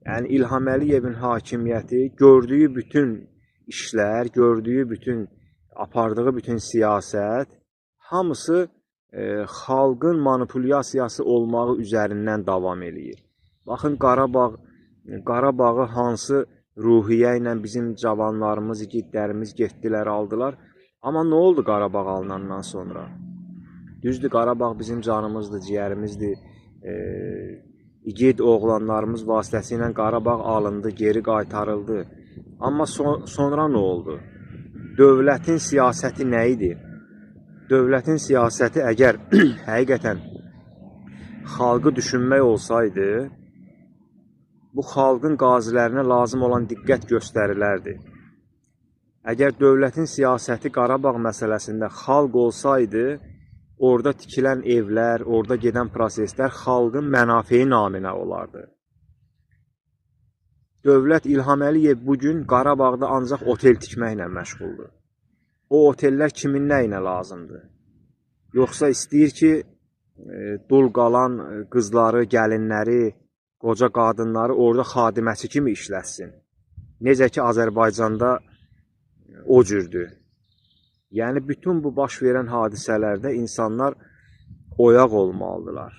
Yəni İlham Əliyevin hakimiyyəti gördüyü bütün işlər, gördüyü bütün, apardığı bütün siyasət hamısı xalqın manipulyasiyası olmağı üzərindən davam eləyir. Baxın Qarabağı hansı ruhiyyə ilə bizim cavanlarımız, igidlərimiz getdilər, aldılar. Amma nə oldu Qarabağ alınandan sonra? Düzdür, Qarabağ bizim canımızdır, ciyərimizdir. İgid oğlanlarımız vasitəsilə Qarabağ alındı, geri qaytarıldı. Amma sonra nə oldu? Dövlətin siyasəti nə idi? Dövlətin siyasəti əgər həqiqətən xalqı düşünmək olsaydı, bu xalqın qazilərinə lazım olan diqqət göstərilərdi. Əgər dövlətin siyasəti Qarabağ məsələsində xalq olsaydı, orada tikilən evlər, orada gedən proseslər xalqın mənafeyi naminə olardı. Dövlət İlham Əliyev bu gün Qarabağda ancaq otel tikməklə məşğuldur. O otellər kimin nə ilə lazımdır? Yoxsa istəyir ki, dul qalan qızları, gəlinləri, qoca qadınları orada xadiməçi kimi işlətsin. Necə ki Azərbaycanda o cürdür. Yəni bütün bu baş verən hadisələrdə insanlar oyaq olmalıdırlar.